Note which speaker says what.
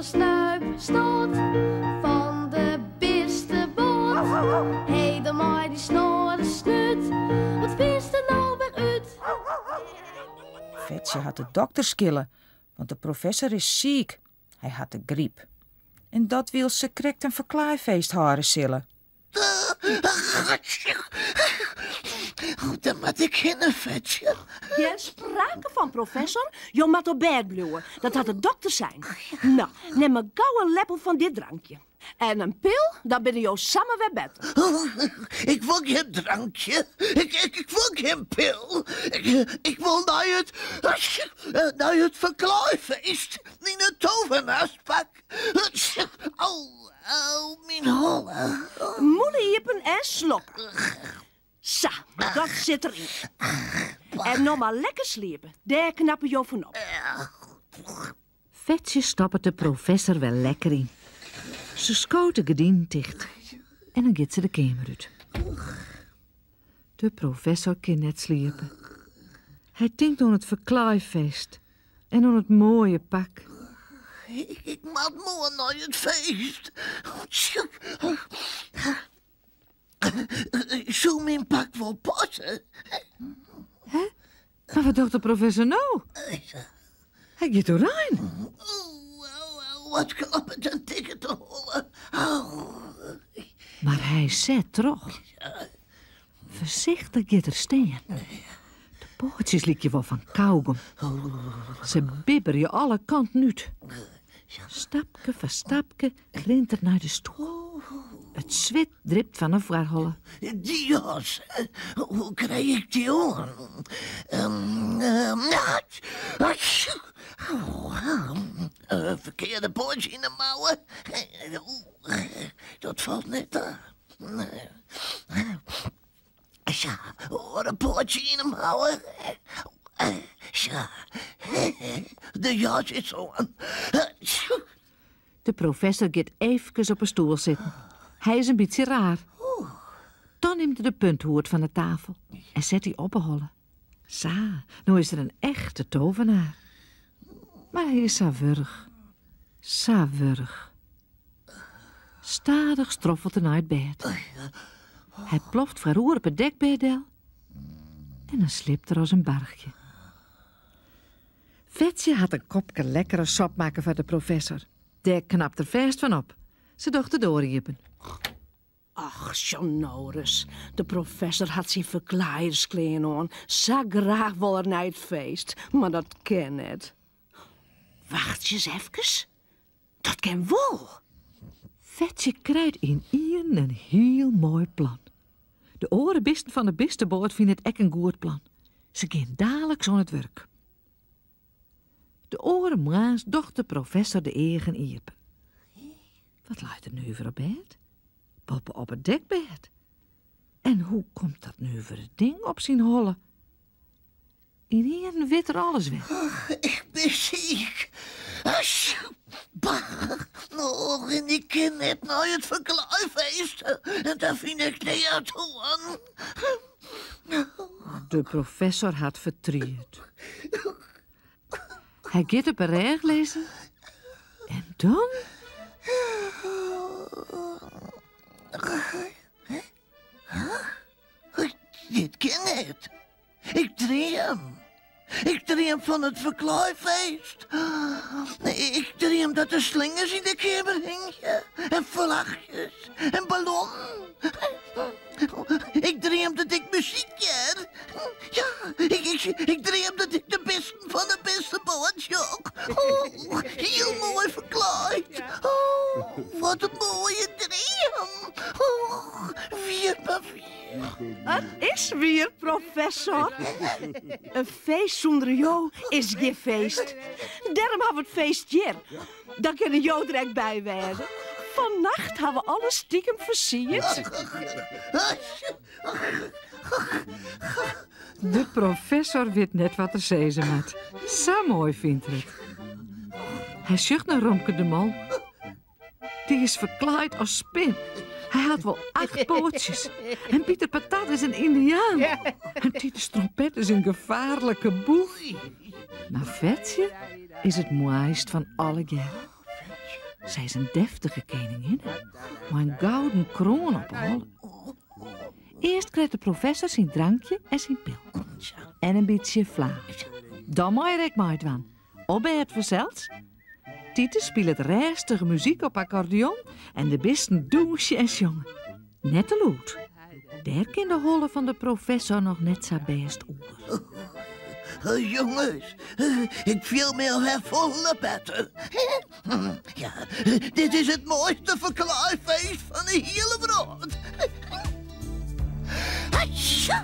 Speaker 1: Professor Snuip Snot fan de bisteboat. Hé, dan mei dy snoade snút, wat fynst der no wer út?
Speaker 2: Fetsje hat de dokter skille, want de professor is siik. Hy hat de gryp. En dat wylst se krekt in ferklaaifeest hâlde sille.
Speaker 3: Dêr moat ik hinne, Fetsje.
Speaker 4: Gjin sprake fan, professor. Jo moatte op bêd bliuwe. Dat hat de dokter sein. No, nim mar gau in leppel fan dit drankje. En in pil, dan binne jo samar wer better.
Speaker 3: Ik wol gjin drankje. Ik, ik, ik wol gjin pil. Ik, ik wol nei it, nei it ferklaaifeest yn it tovenaarspak. Oh, oh, myn holle.
Speaker 4: Mûle iepen en slokke. Sa, dat sit deryn. En no mar lekker sliepe. Dêr knappe jo fan op.
Speaker 5: Fetsje stoppet de professor wer lekker yn. Se skoot de gerdinen ticht en dan giet se de keamer út. De professor kin net sliepe. Hy tinkt oan it ferklaaifeest en oan it moaie pak.
Speaker 3: Ik moat moarn nei it feest. Soe myn pak wol passe?
Speaker 5: Hè? Mar wat docht de professor no? Hy giet oerein.
Speaker 3: Wat kloppet en tikket de holle.
Speaker 5: Mar hy set troch. Foarsichtich giet er stean. De poatsjes lykje wol fan kaugom. Se bibberje alle kanten út. Stapke foar stapke rint er nei de stoel. It swit dript fan 'e foarholle.
Speaker 3: Dy jas, hoe krij ik dy oan? Ferkearde poatsje yn 'e mouwe. Dat falt net ta. Sa, oare poatsje yn 'e mouwe. Sa, de jas is oan.
Speaker 5: De professor giet eefkes op 'e stoel sitten. Hy is in bytsje raar. Dan nimt er de punthoed fan 'e tafel en set dy op 'e holle. Sa, no is er in echte tovenaar. Mar hy is sa wurch. Sa wurch. Stadich stroffelt er nei it bêd. Hy ploft foaroer op it dekbêd del en dan sliept er as in barchje. Fetsje hat in kopke lekkere sop makke foar de professor. Dêr knapt er fêst fan op. Se docht de doar iepen.
Speaker 4: Ach, sjoch no ris, de professor hat syn ferklaaiersklean oan. Sa graach wol er nei it feest, mar dat kin net. Wachtsje ris efkes, dat kin wol!
Speaker 5: Fetsje krijt ynienen in hiel moai plan. De oare bisten fan de bisteboat fine it ek in goed plan. Se gean daliks oan it wurk. De oare moarns docht de professor de eagen iepen. Wat leit der nuver op bêd? Boppe op it dekbêd. En hoe komt dat nuvere ding op syn holle? Ynienen wit er alles wer.
Speaker 3: Ik bin siik. Bah, och, en ik kin net nei it ferklaaifeest. En dêr fyn ik neat oan.
Speaker 5: De professor hat fertriet. Hy giet op 'e rêch lizzen en dan.
Speaker 3: Dit kin net. Ik dream. Ik dream fan it ferklaaifeest. Ik dream dat der slingers yn de keamer hingje en flachjes en ballonnen. Ik dream dat ik muzyk hear. Ja, ik, ik, ik dream dat ik de bisten fan de bisteboat sjoch. Oh, hiel moai ferklaaid. Oh, wat in moaie dream. Oh, wie it mar wier.
Speaker 4: It is wier, professor. In feest sûnder jo is gjin feest. Dêrom hawwe we it feest hjir. Dan kinne jo der ek by wêze. Fannacht hawwe we alles stikem fersierd.
Speaker 5: De professor wit net wat er sizze moat. Sa moai fynt er it. Hy sjocht nei Romke de Mol. Dy is ferklaaid as spin. Hy hat wol acht poatsjes. En Pieter Patat is in Yndiaan. En Titus Trompet is in gefaarlike boef. Mar Fetsje is it moaist fan allegear. Sy is in deftige keninginne, mei in gouden kroan op 'e holle. Earst krijt de professor syn drankje en syn pil. En in bytsje fla. Dan mei er ek meidwaan. Op bêd fansels. Titus spilet rêstige muzyk op akkordeon en de bisten dûnsje en sjonge. Net te lûd. Dêr kin de holle fan de professor noch net sa bêst oer.
Speaker 3: Jonges, ik fiel my alwer folle better. Ja, dit is it moaiste ferklaaifeest fan de hiele wrâld. Hatsja!